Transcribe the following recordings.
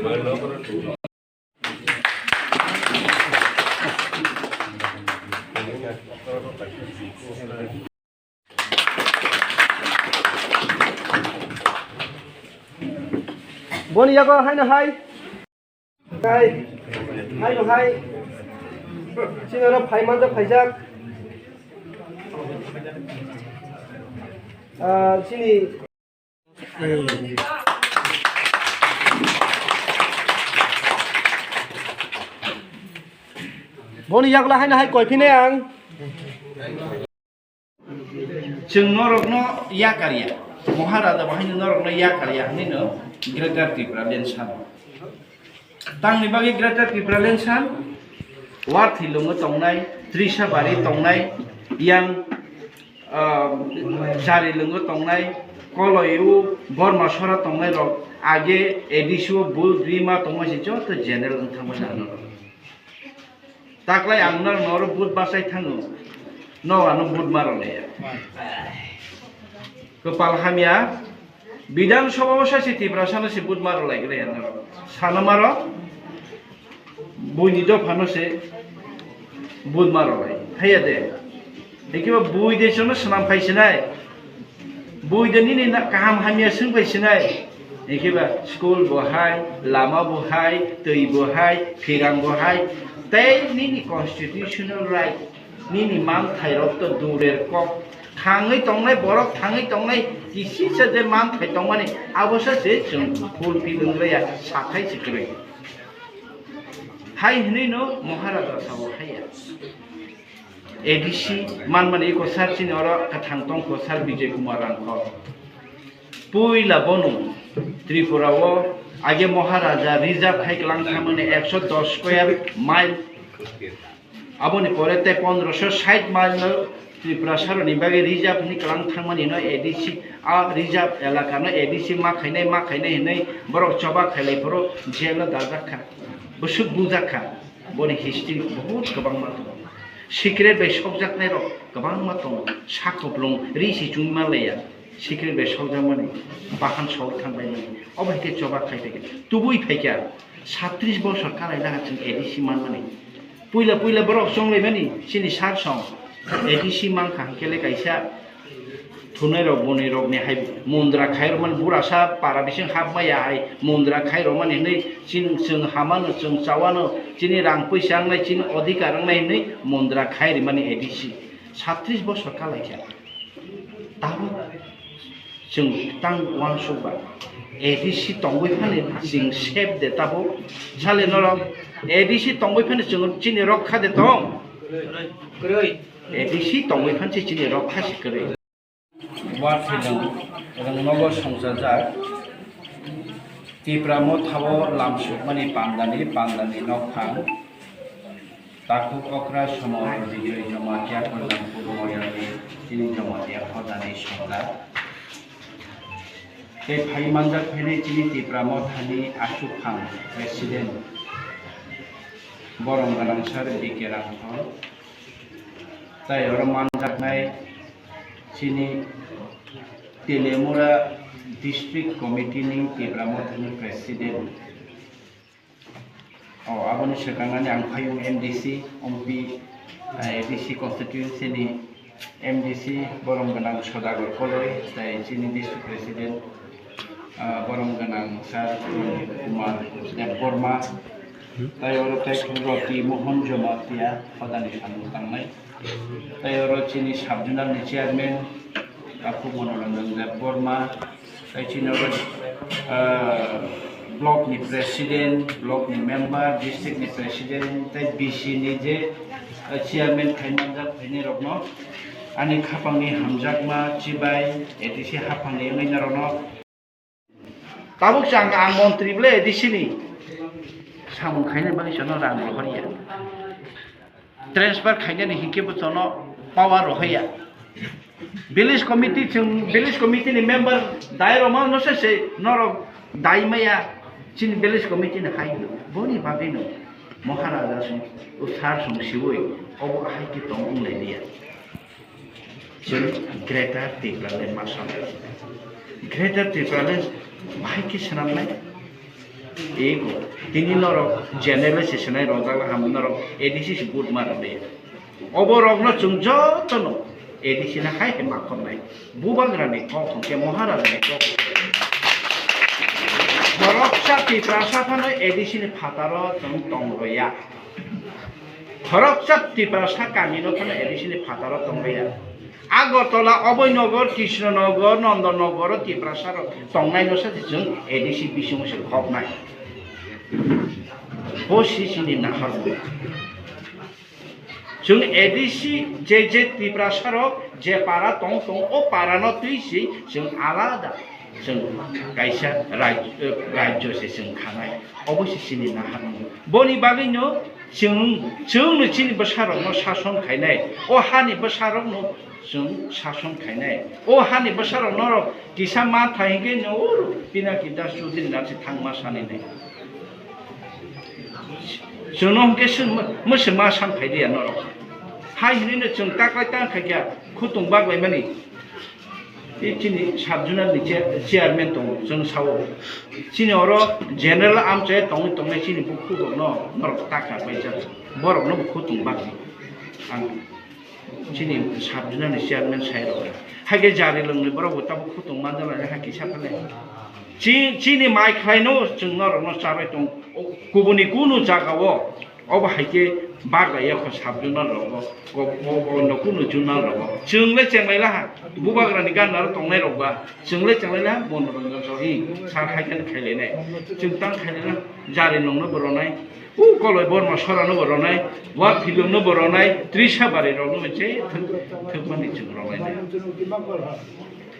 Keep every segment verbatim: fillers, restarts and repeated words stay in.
Boni yago haino hai. Hai. Haino hai. Chini oro phai manjak phaijak. Ah, chini Boni yago haino hai koi phine ang. Chwng norokno yakarya, Maharaja bo haino norokno yakarya hwnwi no Greater Tipraland sano. Tangni bagwi Greater Tipraland san, Warthilungo tongnai, Trisabari tongnai, yang, ah, Jarilungo tongnai, Koloiu, Bormasora tongnai rok, age A D C o bul rima tongma se joto general wng thangma jano. Taklai ang norok norok vote bachai thango. No ano vote ma rwlaiya. Kwpal hamya. Bidhan Sabha o sachi Tiprasa no se vote ma rwlaiglaiya norok. Sana maro. Buini dopha no se vote ma rwlai. Haiya de. Ekiba bui de chono swnam phai sinai. Bui de nini na kaham hamya swng phai sinai. Ekiba school bo hai, lama bo hai, twi bo hai, phirang bo hai. Tei nini constitutional right, nini manthai rok to durer kok. Thangwi tongnai borok, thangwi tongnai kisi sa je manthai tongmani, abo sa se chwng fulfill wngya, sathai se kwrwi. Hai hwnwi no Maharaja sabo haiya. A D C manmani eko sar chini oro kwthang tongkho sar Bijoy Kumar Rangkhol. Puila bono Tripura o age Maharaja reserve khai kwlang thangmani ekso dos square mile. Aboni pore tei pondroso sait mile no Tripura saroni bagwi reserve hwnwi kwlang thangmani no A D C, a reserve elaka no A D C ma khainai, ma khainai hwnwi borok choba khailai phuru jail o dajak kha. Bwswk bujak kha. Boni history bahut kwbangma tongo. Secret bai sokjaknai rok kwbangma tongo. Sakoplung ri si chungma laiya. Secret bai sokjakmani bahan sok thang bai mani. Obo hai khe choba khai phaikha. Tubui phaikha. Satris bosor kalai laga chwng A D C manmani. Puila puila borok chonglaimani chini sar song. A D C mankha hwnkhe le kaisa Thunai rok boni rok ni hai mundra khai rok mani bura sa para bising hap maya hai mundra khai rok mani hinui chini chwng hamano chwng chawano chini rang puisa wngnai chini odhikar wngnai hinui mundra khai rimani A D C satris bosor kalaikha tabuk chwng tang uansuk ba A D C tongwi phani chwng sep de tabuk sale norok A D C tongwi phani chwng chini rok kha de tong A D C tongwi phan se chini rok kha se kwrwi. Warthilung rwngnogo songchajak Tipra mothao lamsukmani pandani pandani nokphang takhuk okra somor Bijoy Jamatia Kalyanpur moyani chini Jamatia hodani songda. Tei phai manjak phainai chini Tipra mothani achuphang president borom gwnang sir B K Rangthor. Tai oro manjaknai chini Telemura District Committee ni Tipra Mothani President. O, aboni swkang ani ang phaiyung M D C, Ompi, eh, A D C constituency ni M D C borom gwnang Sodagar Koloi, tai chini District President, ah, borom gwnang Sir Kumar Debbarma, tai oro tei Roti Mohan Jamatia hodani samung tangnai. Tai oro chini sub-zonal ni chairman, Takhuk Monoranjan Debbarma, tai chini oro, ah, block ni president, block ni member, district ni president, tai B C ni je, ah, chairman khai manjak phainai rokno ani khapang ni hamjakma chibai A D C haphang ni wngwi norokno. Tabuk chwng ang montri ble A D C ni samung khaina bagwi chwngno rang rohorya. Transfer khainani hinkhe bo chwngno power rohorya. Village committee chwng, village committee ni member dai rok ma no se se norok dai maya chini village committee ni hai boni bagwi no Maharaja song, o sir song siwi obo hai khe tong wng lai liya. Chwng Greater Tipraland ma sanai. Greater Tipraland bahai khe swnamnai. Ego, tini norok general se senai rojak la hamo norok A D C se vote ma rwdi. Obo rokno chwng jotono A D C no hai hai ma khornai. Bubagrani kok hwnkhe Maharajani kok. Khoroksa Tiprasa phano A D C ni phataro chwng tong rwya. Khoroksa Tiprasa kamino phano A D C ni phataro tong rwya. Agartala, Abhainagar, Krishnanagar, Nandanagar o Tiprasa rok tongnai no sa se chwng A D C bisingo se khoknai. Bo si chini nahar. Chwng A D C je je Tiprasa rok je para tong tong o para no twi si chwng alada chwng kaisa raj-, eh, rajyo se chwng khanai. Obo se chini nahar. Boni bagwi no chwng, chwng no chini bwsa rok no sason khainai. O hani bwsa rok no chwng sason khainai. O hani bwsarok norok kisa ma thai hwnkhe no oro Pinaki Das Chaudhary nathi thangma sani nai. Chwngno hwnkhe mwswk ma san phai diya norok. Hai hwnwi no chwng taklai tang khaikha khutung baklaimani. I chini sub zonal ni chair-, chairman tongo, chwng sao. Chini oro general amchai tongwi tongnai chini bukhuk rokno norok taka bai jak. Borokno bo khutung bagwi. Ang Chini sub zonal ni chairman sai rok. Haikhe jari lwngni borok bo tabuk khutung manjak lai, hai kisa phale. Chi-, chini mai khlai no chwng norok no charwi tong. O, kubuni kunu jaga o, obo haikhe baglai ya kho sub zonal rogo, ko, ko, ko, no kunu zonal rogo. Chwng le chenglai laha, bubagra ni gana ro tongnai rok ba. Chwng le chenglai laha, Monoranjan Chowdhury, sir haikhe khailai nai. Chwng tang khailai na, jari lwngno bo ronai. O Koloi Borma Sorano bo ronai, Wa Philongno bo ronai, Trisha Bari rokno bo je thwk-, thwkmani chwng ronai.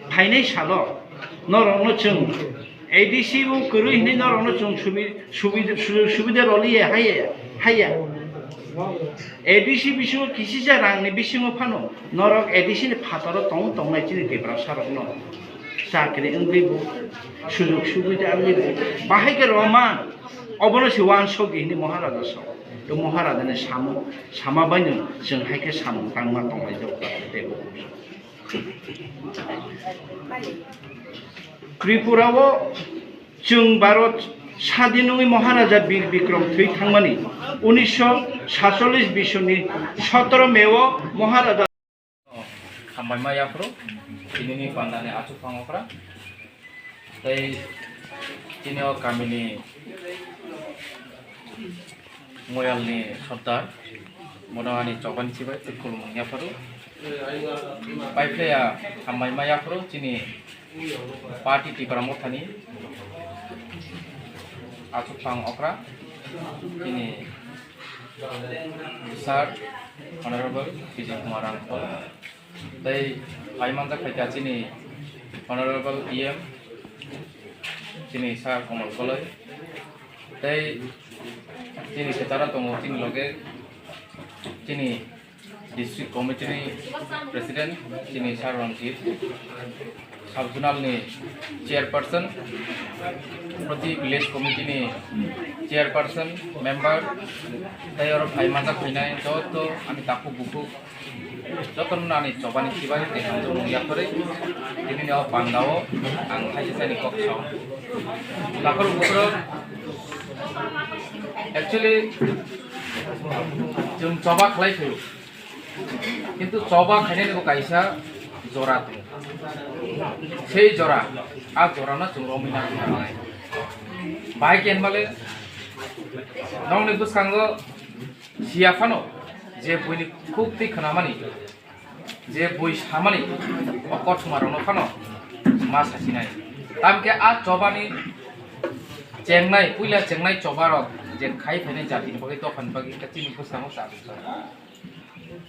Phainai salo norokno chwng A D C o kwrwi hinwi norokno chwng subi-, subi-, sujog subida roliya haiya, haiya. A D C bisingo kisisa rangni bisingo phano norok A D C ni phataro tong tongnai chini Tiprasa rokno. Chakri wngwi bo, sujog subida wngwi bo, bahai khe roma, obono se uansuk di hinwi Maharaja sao. To Maharajani samo, sama baino chwng hai khe samung tangma tonglai jago tei bo. Tripura o chwng Bharat sadin wngwi Maharaja Bir Bikram thwi thangmani unisho satchollish bisoni sotoro May o Maharaja Hambai ma yaphuru, tinini pandani achukphang okra. Tei chini o kamini moyalni sordar, bono ani chobani chibai tei khulumung yaphuru. Paiphlaiya hambai ma yaphuru, chini party Tipra Mothani achukphang okra, chini Sir, Honorable Vijay Kumar Rangkhol, tei phai manjak phaikha chini Honorable E M, chini Sir Komal Koloi, tei chini kwcharo tongo chini loge, chini District Committee ni President, chini Sir Ranjit, Sub Zonal ni Chairperson, proti Village Committee ni Chairperson, Member, tei oro phai manjak phainai joto ani takhuk bukhuk, joto no ani chobani chibai tei hamjakmung yaphari, tini ni o panda o ang thaisa sani kok sao. Takhuk bukhuk, actually, chwng choba khlai phuru. Kintu choba khainani bo kaisa jora tongo. Sei jora, a jorano chwng romwi nang nangnai. Bahai khe hinmale, nokni bwskango siya phano je buini khuk twi khwnamani, je bui samani, o kothoma rokno phano ma sasinai. Tamkhe a chobani chengnai, puila chengnai choba rok je khai phainai jatini bagwi, dophani bagwi, chini bwskango chajak.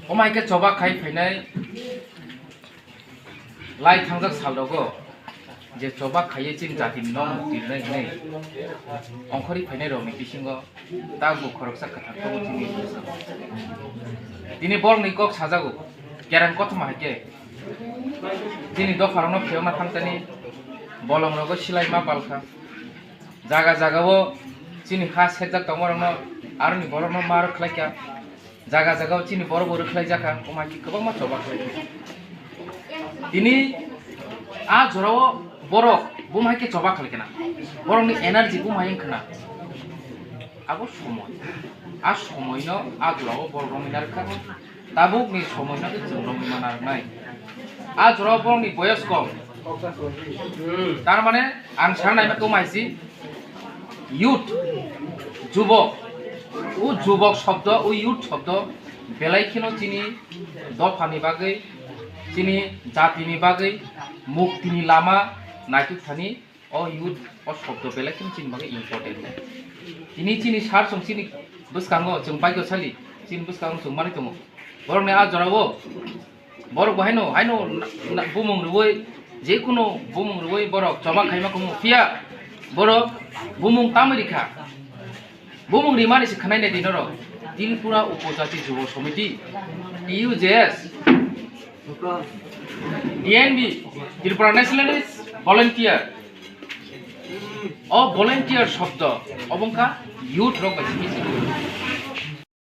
Omo hai khe choba khai phainai lai thangjak sal rogo je choba khaiwi chini jatini nok mukti rwnai hwnwi ongkhorwi phainai rokni bisingo tabuk khoroksa kwthar tongo chini bwskango. Tini borokni kok sajago, kereng kothoma hai khe chini dopha rokno phiyokna thangtani bolong rogo silai ma palkha. Jaga jaga o chini ha serjak tongma rokno aroni borokno ma rwkhlai kha. Jaga jaga o chini borok bo rwkhlai jakha, omo hai khe kwbangma choba khlai kha. Tini a jora o borok bumhai khe choba khlai khna, borokni energy bumhai wng khna. Abo somoi. A somoino a jorao borok romwi narwkha. Tabukni somoino khe chwng romwi ma narwknai. A jorao borokni boyos kom. Tar mane ang sana naima khe maisi youth, jubok. O jubok shobdo, o youth shobdo belai kheno chini dophani bagwi, chini jatini bagwi, muktini lama naituk thani. O youth, o shobdo belai kheno chini bagwi important. Tini chini sar chwng chini bwskango chwng bike sali, chini bwskango chwng manwi tongo. Borokni a jorao borok bo haino, haino na, na, bumung rwui, jekunu bumung rwui borok choba khaima kumu, phiya borok bumung tamwi rikha. Bumung rimani se khwnai nai di norok. Tripura Upojati Jubo Somiti, T U J S, T N V, Tripura Nationalist Volunteer. O volunteer shobdo obo wngkha youth rok bai simi se.